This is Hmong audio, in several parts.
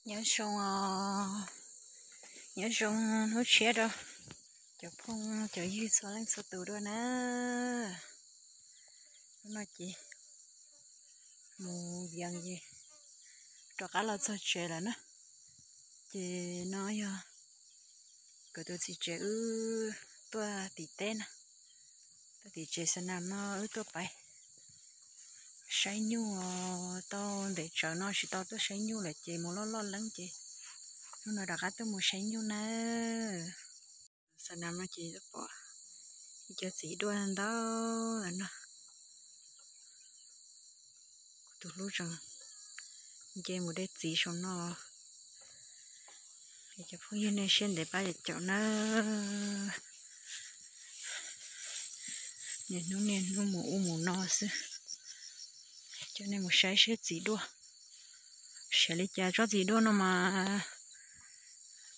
Nyob zoo os, nyob zoo hnub tshiab rau cov phooj cov ywg txhua leej txhua tus dua na. Hnub no ces mus yees es rov qab los txog tsev lawm na. Ces no yog kuv tus txiv tsev wb tuaj tim teb na, tuaj tim tsev xa nas no wb tuaj pais saib nyuj. Tau ntev tsawv no tsis tau tuaj saib nyuj lawm ces mus loj loj leeb ces hnub no rov qab tuaj mus saib nyuj na. Xa nas no ces pom ib co txiv duaj ntau no. Kuv tus hlub tseem nce mus de txiv saum no. Cov phooj ywg nej siab ntev pab caum na. Niaj hnub niaj hnub mus ub mus no xwb. Coj nej mus saib seb txiv duaj siav li cas. Tsob txiv duaj no mas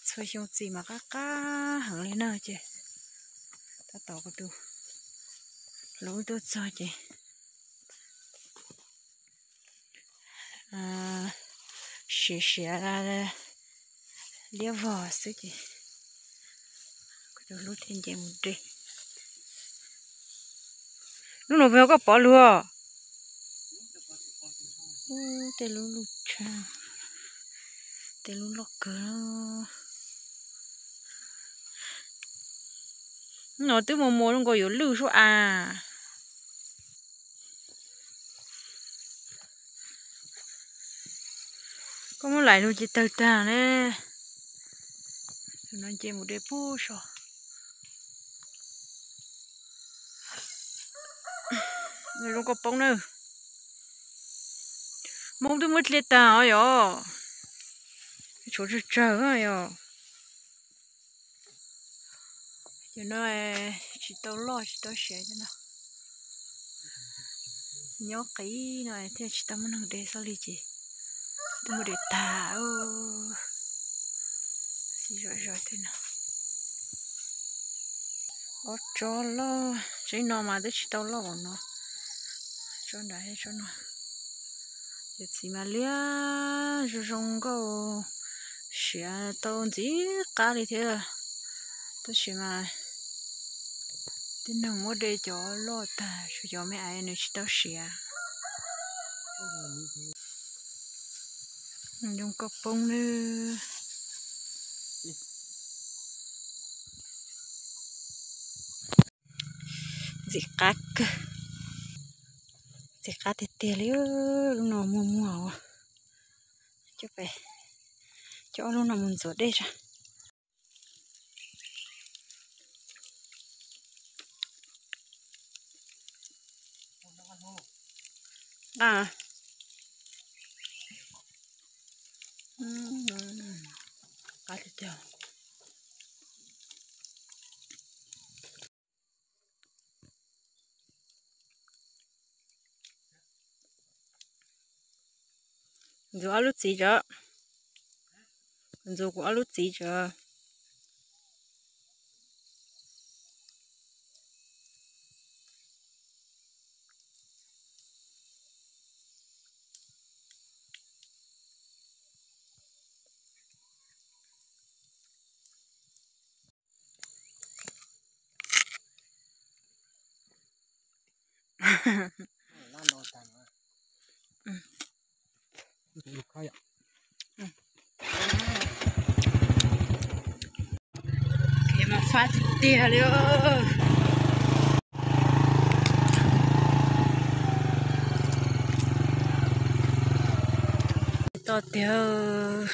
txhua xyoo txiv mas qab qab heev li na ces tab tom kuv tus hlub tuaj txog ces siav siav liab vog xwb ces kuv tus hlub thiaj nce mus de. Lub no puas yog koj pov lug? Tej lub lub tshaj, tej lub loj kawg. No twb mus mus zoo nkaus yuav lwj sub as. Koj muab laim lug ces tawg tag ne. Tus no nce mus de pug so. Zoo koj poob na. Hmoob twb muab dle tag os yom. Tshuav tsawg tsawg yom. Cov no tsis tau loj tsis tau siav cov no. Nyob qis no thiaj tsis tau muaj neeg de xoj li ces twb muab de tag. Xi zom zaws thiab no. Ob tsob loj, tsob no mas twb tsis tau loj npaum no. Tsob nrad thiab tsob no. Ces txiv mas liab zoo zoo nkauj, siav tau ntxim qab li thiab. Tab sis mas tib neeg muab de cov loj tag, tshuav cov me aiv nws tsis tau siav. Zoo koj poob nawb. Ntxim qab kawg, ntxim qab tiag tiag li. Lub no muag muag os. Coj pem, coj ob lub no mus ntxuav dej tso. Qab tiag tiag. Ntxuav ob lub txiv tso. Ntxuav kuv ob lub txiv tso. Kev mas fab tiag tiag li. Tsis tau tiag,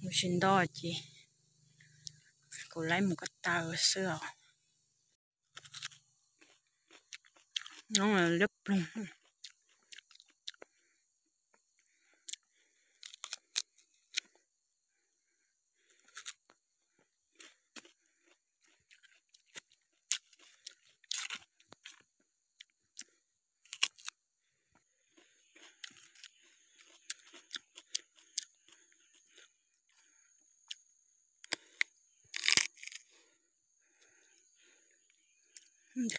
mus tsis nto ces kuv laib mus ko taw xwb os. Liab ploog.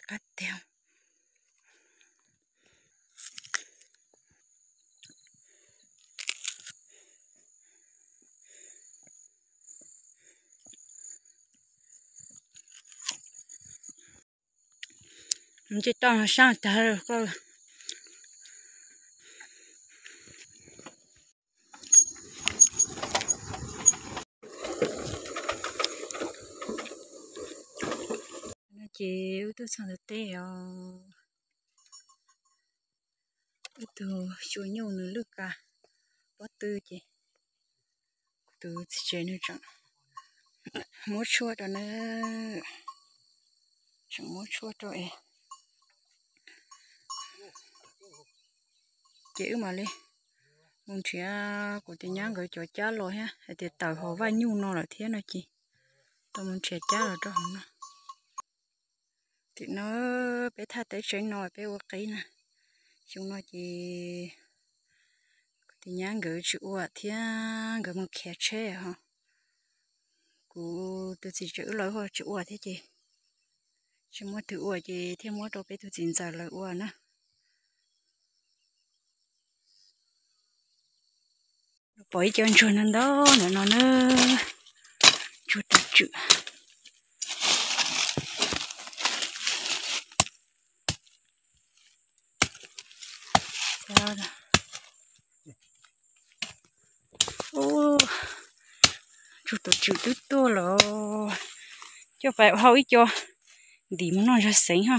Qab tiag. Ntsej toj no sab tag koj. No ces wb tuaj txog ntawm teb os. Wb tug xyuas nyuj nws lwj ka pob tw ces kuv tus txiv tsev nws tseem muab tshuaj rau na, tseem muab tshuaj rau es ces wb mam li mus nrhiav kuv tus nyab nkawd cov cab los thiab hais tias tawm hauv vaj nyuj no lawm thiab no ces tau mus nrhiav cab los rau hauv no. Tim no peb thaj teb tseeb no peb ua qib na, xyoo no ces kuv tus nyab nkawd tsis ua thiab nkawd mus khiav tsheb ho, kuv tus txiv tsev wb los ho tsis ua thiab ces tsis muaj twg ua ces thiaj muab rau peb tus txiv ntxawm lawv ua na. Pom ib co ntsuag ntau ntau ntawm no na, ntsuag tus tswm. Ntsuag tus tswm twb tuaj lawm, coj pais hau ib co ntim mus noj zog xeev ho.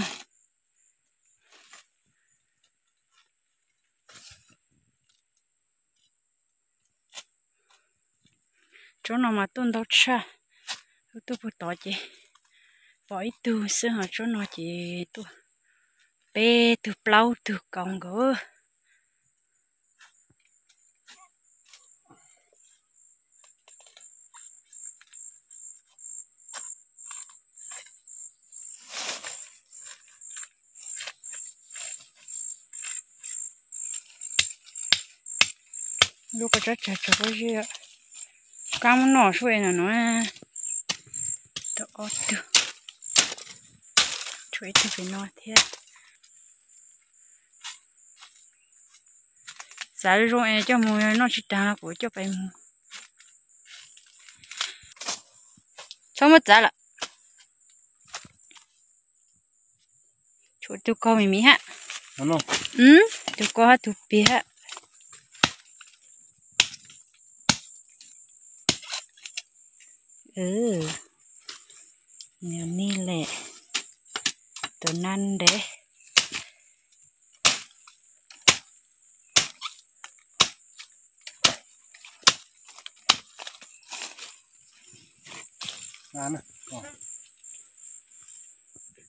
Tsob no mas tuaj ntau tshaj, wb tuaj puag tod ces pom ib tug xwb ho tsob no ces tuaj peb tug plaub tug kaus nkaus. Lub koj tsob tsag tsag pob zeb, kab muab noj sub no no, tau ob tug, tshuav ib tug pem no thiab. Xav zoo es coj mus noj tsis tag no kuv coj pais mus. Txhob muab txav lawm. Tshuav tus kaus me me hab. Tus kaus hab tus pig hab. Niam ni lem, tus nab ntev.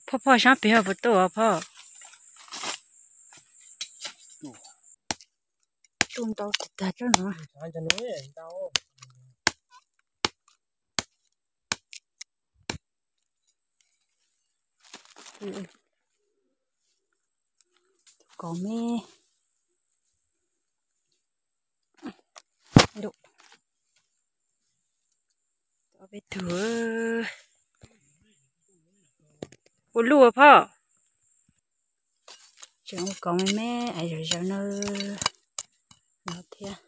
Phoj phoj, sab pem ho puas tuaj phoj? Tuaj ntau tag tag tsob no. Kaus me. Ob peb tug ua luaj phoj. Tseem ua kaus me me es zawv zawv no, no thiab.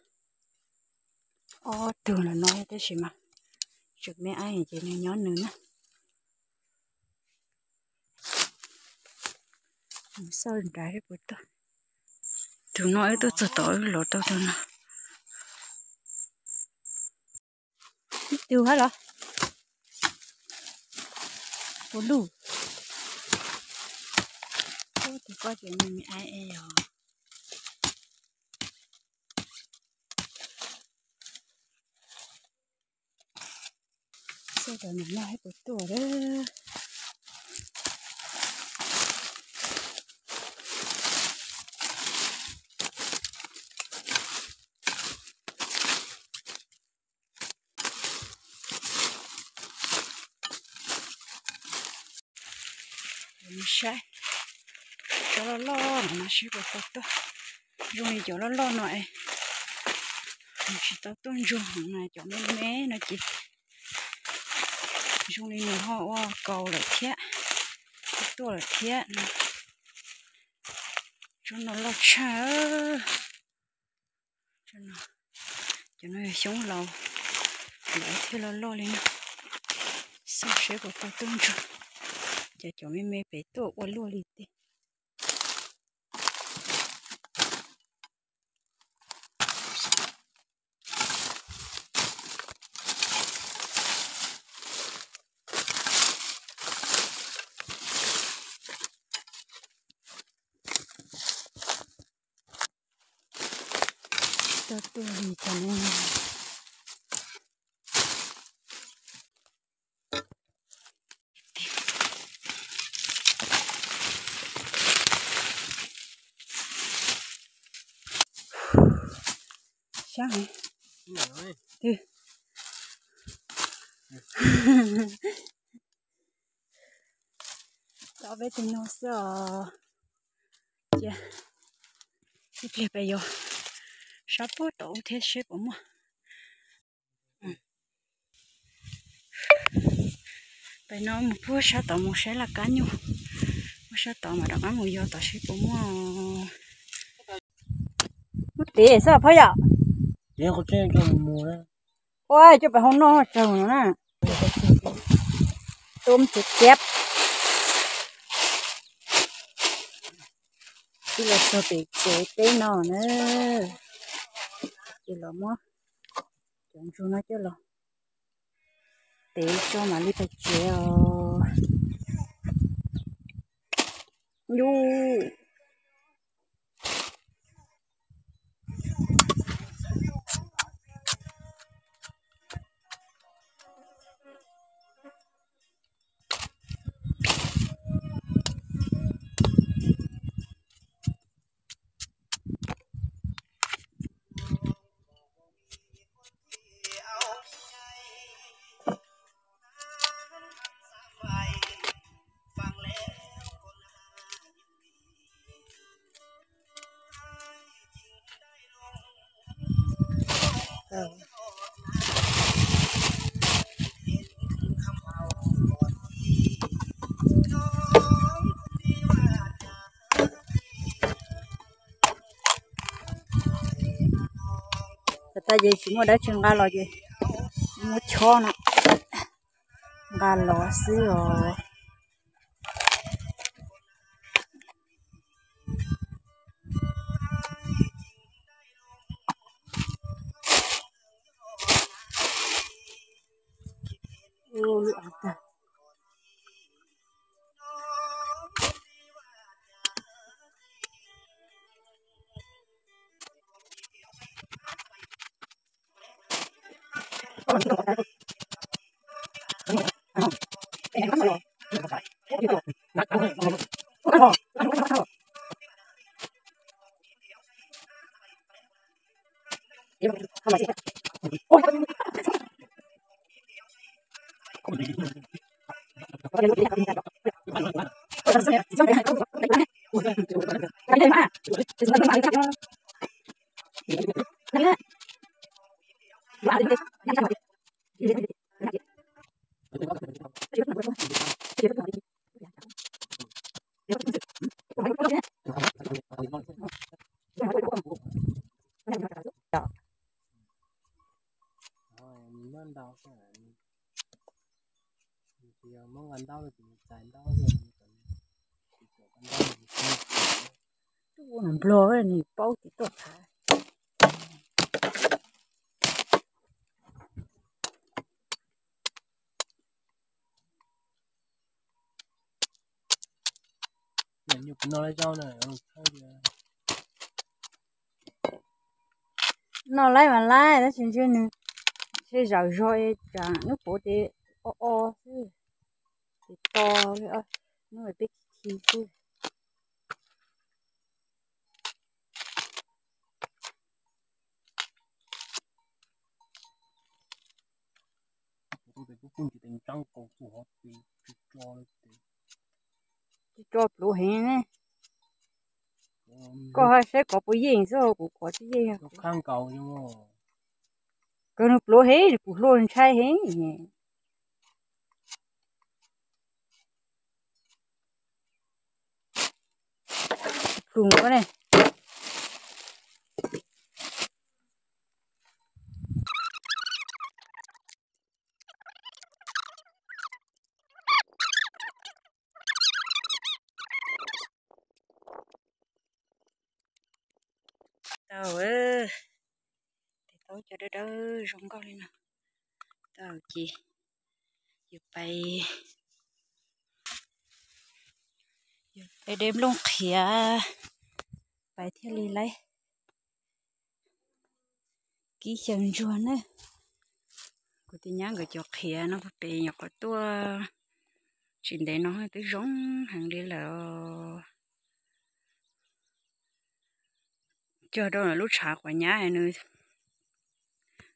Ob tug no no tab sis mas tseem me ab ces nws nyob nws na. Xauj nrad puas tuaj. Tus no wb tuaj txog tod wb los tau tus no. Ib tug hab los? Ua luj. Tus koj ces me me ab es yog. Xauj cov no no puas tuaj lawm. Saib cov loj loj no mas seb puas tau tuaj. Zoo li cov loj loj no es tsis tau tuaj ntsuag heev na, cov me me no ces zoo li nws ho ua kaus lawm thiab, tuaj lawm thiab no. Tsob no loj tshaj. Cov no yog xyoob laus, lawv thiaj loj loj li no. Xauj seb puas tau tuaj ntsuag, ces cov me me pem tuaj ua luaj li tiag. Li cas ne? Sab heev. Twb tau peb tus no xwb os. Cia ib pliag peb yuav sab puag tom ub thiab seb puas muaj. Pem no mus puag sab tod mus saib laj kab nyuj, puag sab tod mas rov qab mus yog tom seb puas muaj. Muab tiv xwb phauj yom. Ua coj pem hauv no tsawg no na. Tub txiv tiab. Twb los txog pem kev teb no na. Ces los muab cov ntsuag no coj los tev tso mam li pais tsev os. Yuj. Tag tag ces tsis muaj dab tsi nqa los ces muab chob no nqa los xwb os. Nplog nws paub tsis tuaj thav. Noj laib mas laib tab sis ntshe nws ntshe zawm zog es tsam hnub puav ces o o xwb, ces to li hnub peb khi khi xwb. Tsis tso pluv heev ne. Koj ha saib kov puas yeej xwb, kuv kov tsis yeej. Kawg nws pluav heev, kuv hlua ntshai heev. Plum ko ne. Tau, tes taub cov dawb dawb zoo nkauj li no. Tau ces yus pais, yus pais de nplooj qhiav, pais thiaj li laib. kib xyaw ntsuag na. Kuv tus nyab nkawd cov qhiav no puag pem nyuam qhuav tuaj tsis ntev no twb zoo heev li lawm. Cog rau lub tshav quav nyab nws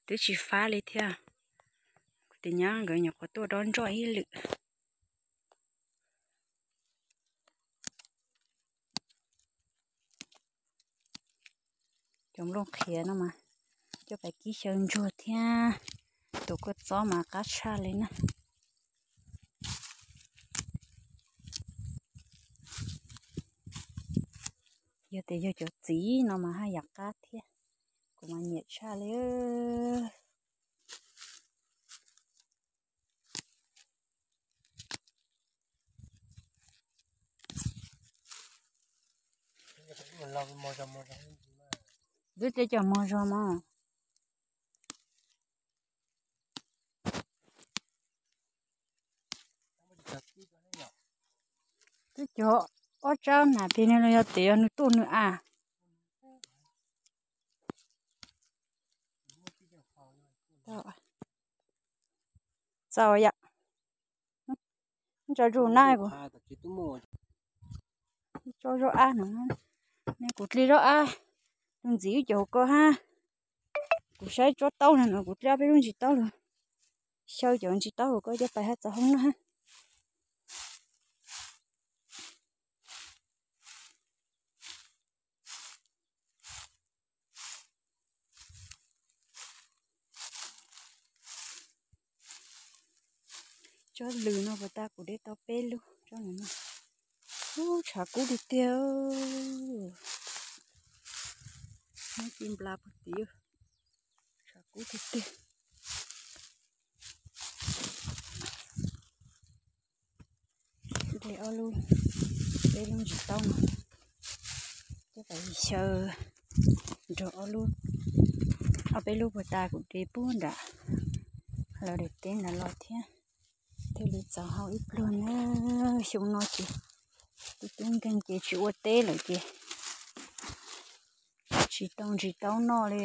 twb tsis fab li thiab. Kuv tus nyab nkawd nyuam qhuav tuaj dob nroj ib lwm. Cov nplooj qhiav no mas coj pais kib xyaw ntsuag thiab tus kua txob mas qab tshaj li na. Yog tias yog cov txiv no mas haj yam qab thiab, kuv mas nyiam tshaj li. Twb tej cov mos zog mas. Twb cog ob tsab nas plig no los yog tias yog nws tuaj nws a. Txaus yam. Tso zuj na kuv tso zaub ab no, kuv dle zaub ab, tus ntxiv wb cov hauv ko hab. Kuv saib tsob taub no no kuv dle ob peb lub ntsis taub los xyaw cov ntsis taub hauv ko coj pais hab txaus hoob na hab. Tsob lws no puas tas kuv de tau peb lub tsob no. Ub, tshav kub tiag tiag. Muab ci nplas puag tid, tshav kub tiag tiag. De ob lub, peb lub ntsis taub no coj pais xyaw nrog ob lub, ob peb lub puag ta kuv de puag nram lawv daim teb nrad los thiab, thiaj li txaus hau ib pluag na. Xyoo no ces tub tub nkeeg ces tsis ua teb lawm ces tsis tau ntsis taub noj li.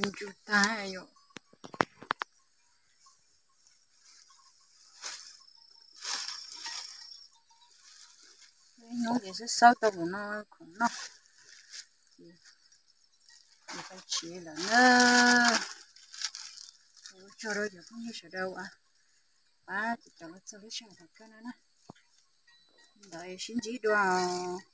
Ntsws tag yom. Ib hnub ces xwb xawb tau kum no khoom noj ces tsis lawm na. Ua tsaug rau cov phooj ywg sawv daws uas pab caum los txog lub sij hawm thaum kawg no na. Ntawd sib ntsib dua os.